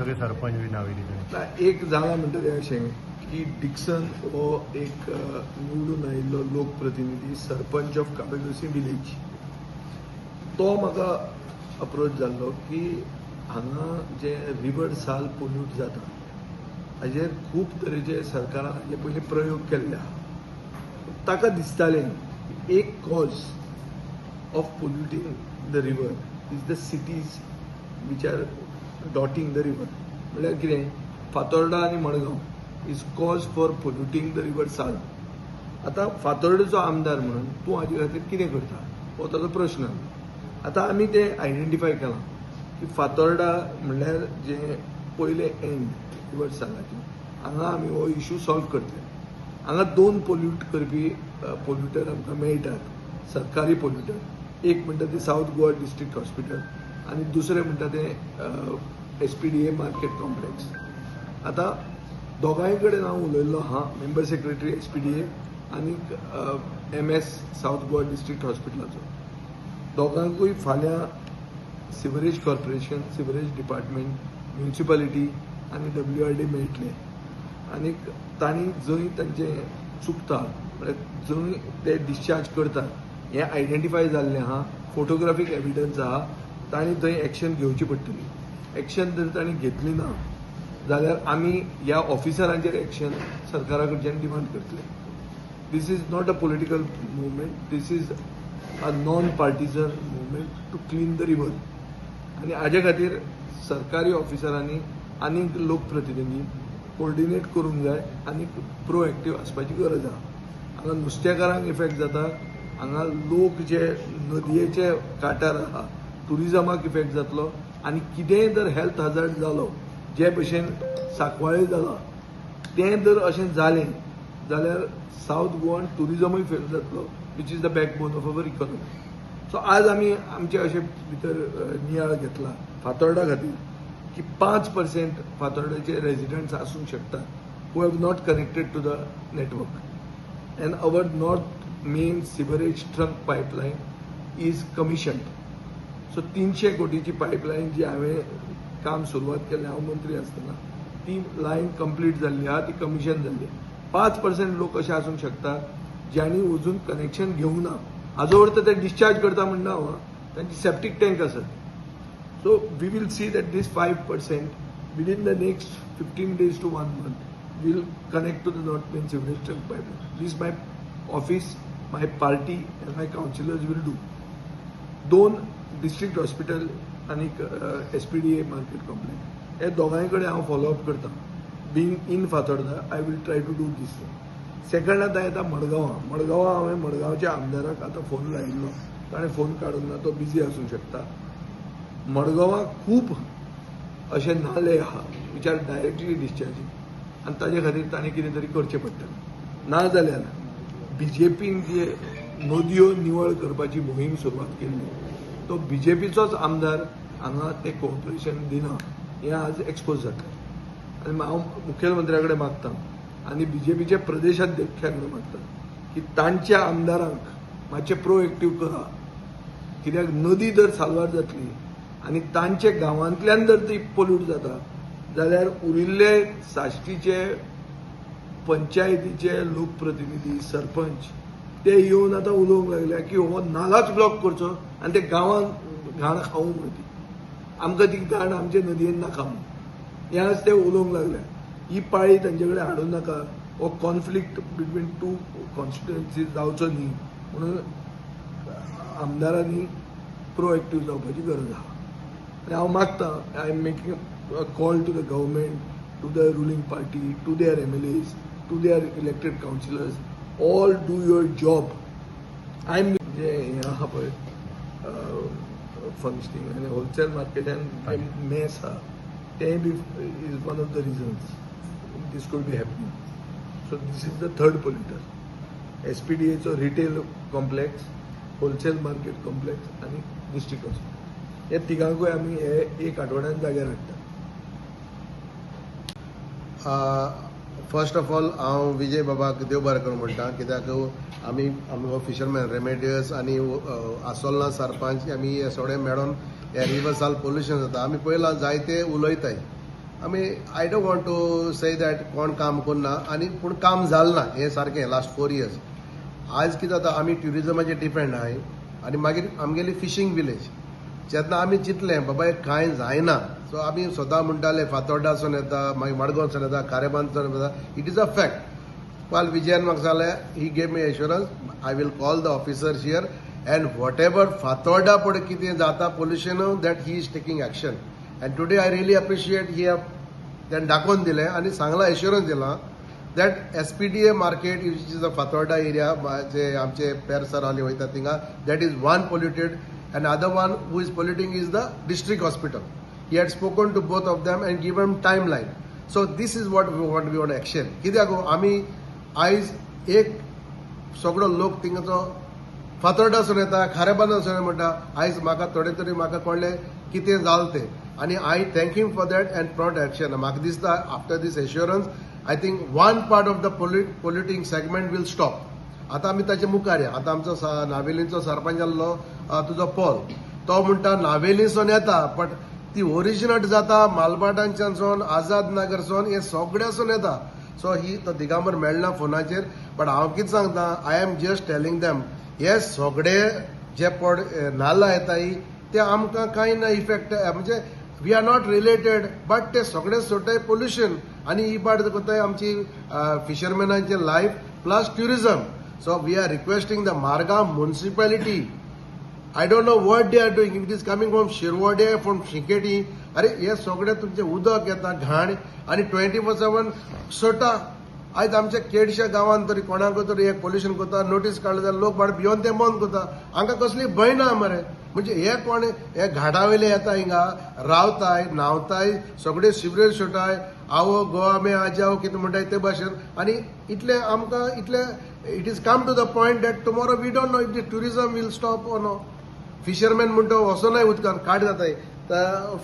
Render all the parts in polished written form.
सगळे सरपंच बी नावेली? ना, एक जाला म्हणटा तें अशें की डिक्सन हो एक निवडून आयिल्लो लोकप्रतिनिधी, सरपंच ऑफ काबेलोसी विलेज, तो म्हाका अप्रोच जाल्लो की हांगा जे रिवर साल पोल्यूट जाता, हाजेर खूब तरेचे सरकारान हाजे पयलीं प्रयोग केल्ले आहा. ताका दिसतालें एक cause of polluting the river is the cities which are dotting the river. म्हणल्यार कितें, फातोर्डा आनी Madgaon is cause for polluting the river Sal. आतां फातोर्डेचो आमदार म्हणून तूं हाजे खातीर कितें करता, हो ताजो प्रश्न. आतां आमी तें आयडेंटिफाय केलां की फातोर्डा म्हणल्यार जे पयलें एंड रिवर सालाचें, हांगा आमी हो इशू सॉल्व करतले. हांगा दोन पोल्यूट करपी पोल्युटर आमकां मेळटात, सरकारी पोल्युटर. एक म्हणटा ते सावथ गोवा डिस्ट्रिक्ट हॉस्पिटल आनी दुसरें म्हणटा ते एसपीडीए मार्केट कॉम्प्लेक्स. आतां दोगांय कडेन हांव उलयल्लो आहा, मेंबर सेक्रेटरी एसपीडीए आनी एमएस सावथ गोवा डिस्ट्रिक्ट हॉस्पिटलाचो. दोगांकूय फाल्यां sewerage corporation, sewerage department, municipality आनी डब्ल्यूआरडी मेळटले आनी तांणी जंय तांचें चुकता, म्हळ्यार जंय ते डिस्चार्ज करतात, हें आयडेंटिफाय जाल्लें आहा, फोटोग्राफीक एविडन्स आहा, तांणी थंय एक्शन घेवची पडटली. एक्शन जर तांणी घेतली ना जाल्यार आमी ह्या ऑफिसरांचेर एक्शन सरकारा कडच्यान डिमांड करतले. This is not a political movement, this is a non partisan movement to clean the river. आनी हाजे खातीर सरकारी ऑफिसरांनी आनी लोकप्रतिनिधी कोर्डिनेट करूंक जाय आनी प्रोएक्टीव आसपाची गरज आहा. हांगा नुस्तेकारांक इफेक्ट जाता, हांगा लोक जे नदयेचे कांठार आहा, टुरिजमाक इफेक्ट जातलो आनी कितेंय जर हेल्थ हजार्ड जालो, जे भशेन सांकवाळे जाला, तें जर अशें जालें जाल्यार सावथ गोवान टुरिजमूय फेल जातलो, which is the backbone of our economy. So आज आमी आमचे अशे भितर नियाळ घेतला फातोर्डा खातीर की 5% फातोर्डाचे रेजिडंट्स आसूंक शकतात who have not connected to the network, and our north main sewerage trunk pipeline is commissioned. So 300 कोटीची पायपलायन जी हांवें काम सुरवात केलें हांव मंत्री आसतना, ती लायन कंप्लीट जाल्ली आहा, ती कमिशन जाल्ली. 5% लोक अशे आसूंक शकता ज्यांनी अजून कनेक्शन घेवंक ना. हाजो अर्थ ते डिस्चार्ज करता म्हणना हांव, तांची सेप्टीक टँक आसत. So we will see that this 5% within the next 15 days to one month will connect to the North Main sewerage trunk pipeline. This my office, my party and my councillors will do. दोन, district hospital आनी एसपीडीए market complex, हे दोगांय कडेन हांव follow up करता. Being in Fatorda, I will try to do this. Second, आतां येता मडगांवां. मडगांवां हांवें मडगांवच्या आमदाराक आतां फोन लायिल्लो, ताणें फोन काडूंक ना, तो बिजी आसूंक शकता. मडगांवां खूब अशे नाले आहा which are directly discharging आनी ताजे खातीर ताणें कितें तरी करचें पडटलें. ना जाल्यार बीजेपीन जे नदयो निवळ करपाची मोहीम सुरवात केल्ली, तो बीजेपीचोच आमदार हांगा ते कोऑपरेशन दिना, हें आज एक्सपोज जातलें. आनी हांव मुखेलमंत्र्या कडेन मागता आनी बीजेपीच्या प्रदेशाध्यक्षा कडेन मागता की तांच्या आमदारांक मातशें प्रोएक्टीव करा, कित्याक नदी जर साल्वार जातली आनी तांच्या गांवांतल्यान जर ती पोल्यूट जाता जाल्यार उरिल्ले साश्टीचे पंचायतीचे लोकप्रतिनिधी, सरपंच ते येवन आतां उलोवंक लागल्या की हो नालाच ब्लॉक करचो आनी ते गांवांत घाण खावंक म्हणून ती आमकां ती घाण आमचे नदयेन नाका म्हणून हे आज ते उलोवंक लागल्या. ही पाळी तांचे कडेन हाडूं नाका. हो कॉन्फ्लिक्ट बिटवीन टू कॉन्स्टिट्युएन्सी जावचो न्ही म्हणून आमदारांनी प्रोएक्टीव जावपाची गरज आहा. आनी हांव मागता, I am making a call to the government, to the ruling party, to their MLAs, to their elected councillors, all do your job. I am जे हें आहा पळय फंक्शनींग आनी होलसेल मार्केटान मेस आहा, तेंय बी is one of the reasons this could be happening. So this is the third polluter, एसपीडीएचो retail complex, wholesale market complex आनी district hospital. हे तिगांकूय आमी हे एक आठवड्यान जाग्यार हाडटा. फर्स्ट ऑफ ऑल, हांव विजय बाबाक देव बरें करूं म्हणटा, कित्याक आमी आमगो फिशरमॅन रेमेडियस आनी आसोल्ला सरपंच, आमी हे सगळे मेळोन हे रिवर साल पोल्युशन जाता, आमी पयलां जायते उलयताय. आमी I don't want to say that कोण काम करना आनी पूण काम जालें ना हें सारकें लास्ट 4 इयर्स. आयज कितें जाता, आमी ट्युरिजमाचेर डिपेंड आहाय आनी मागीर आमगेली फिशींग विलेज. जेन्ना आमी चिंतलें बाबा हें कांय जायना, सो आमी स्वता म्हणटाले फातोर्डासून येता, मागीर मडगांवसून येता, खारेबांदसून येता. It is a fact. काल विजयान म्हाका सांगलें, he gave me assurance, "I will call the officers here and whatever Fatorda पळय कितें जाता pollution, that he is taking action." And today I really appreciate, he have तेणें दाखोवन दिलें आनी सांगलां, एश्युरन्स दिलां that SPDA market, which is a Fatorda area, जे आमचे पेरसर वयता थिंगा, that is one polluted and other one who is polluting is the district hospital. He had spoken to both of them and given timeline. So this is what we want action. कित्याक आमी आयज एक सगळो लोक थिंगाचो फातोर्डासून येता, खारेबांदासून म्हणटा. आयज म्हाका थोडे तरी म्हाका कळ्ळें कितें जालें तें आनी I thank him for that and prompt action. म्हाका दिसता after this assurance, I think one part of the polluting segment will stop. आतां आमी ताचे मुखार या. आतां आमचो नावेलींचो सरपंच जाल्लो तुजो पॉल, तो म्हणटा नावेलीसून येता, बट ती ओरिजिनेट जाता मालभाटांच्यानसून, आझाद नगरसून, हे सगळ्यासून येता. सो ही तो दिगांबर मेळना फोनाचेर, बट हांव कितें सांगता, I am just telling them, हे सगळे जे पड नाल्ला येताय ते आमकां कांय ना इफेक्ट, म्हणजे we are not related, but ते सगळे सोडटाय पोल्युशन आनी ही पार्ट करताय आमची फिशरमॅनांचे life plus tourism. So we are requesting the Margao municipality. I don't know what they are doing. It is coming from Shirvode, from Shinketi. अरे, हे सगळे तुमचे उदक येता घाण आनी 24/7 सोडटा. आयज आमच्या केडश्या गांवांत तरी कोणाक तरी एक पोल्युशन करता, नोटीस काडली जाल्यार लोक बाड भिवन ते बंद करता. हांकां कसली भंय ना मरे. म्हणजे हे कोण हे घाटा वयले येता, हिंगा रावताय, न्हांवताय, सगळे सिवरेज सोडटाय. आवो गोवा में आ जाओ कितें म्हणटाय ते भाशेन. आनी इतले आमकां इतले it is come to the point that tomorrow we don't know if the tourism will stop or no. Fisherman म्हणटा वचोनाय उदकान, काड जाताय,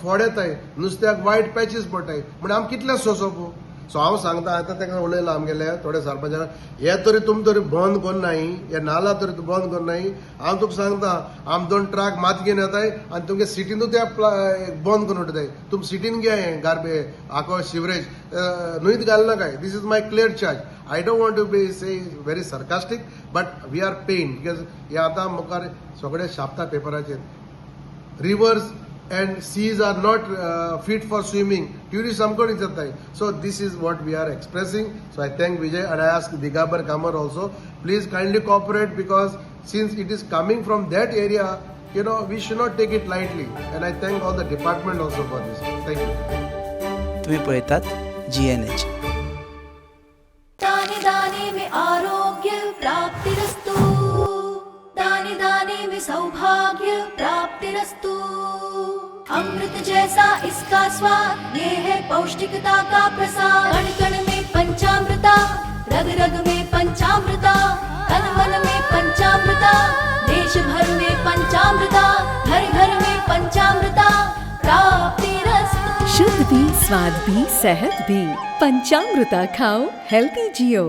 फोड येताय, नुस्त्याक वायट पॅचीस पडटाय. म्हण आमी कितले सोंसप? सो हांव सांगता, आतां ताका उलयलां आमगेले थोडे सरपंचाक, हे तरी तुमी तरी बंद करनाय, हे नाला तरी तूं बंद करनाय, हांव तुका सांगता, आम दोन ट्रक मात घेवन येताय आनी तुमगे सिटीनूच ते बंद करून उडयताय. तुमी सिटीन घे हें गार्बे आको sewerage न्हंयत घालनाकाय. This is my clear charge. I don't want to be say very sarcastic, but we are pain because हे आतां मुखार सगळे छापता पेपराचेर, rivers and seas are not fit for swimming. Tourists आमकां विचारताय. So this is what we are expressing. So I thank Vijay and I ask Digambar Kamat also, please kindly cooperate, because since it is coming from that area, we should not take it lightly. And I thank all the department also for this. Thank you. तुम्ही पळयतात GNH. दाने दाने में आरोग्य प्राप्तिरस्तु, दाने दाने में सौभाग्य प्राप्तिरस्तु. अमृत जैसा इसका स्वाद, ये है पौष्टिकता का प्रसाद. कण कण में पंचामृता, रग रग में पंचामृता, तन मन में पंचामृता, देश भर में पंचामृता, घर घर में पंचामृता प्राप्तिरस्तु. शुद्ध भी, स्वाद भी, सेहत भी. पंचामृता खाओ, हेल्दी जियो.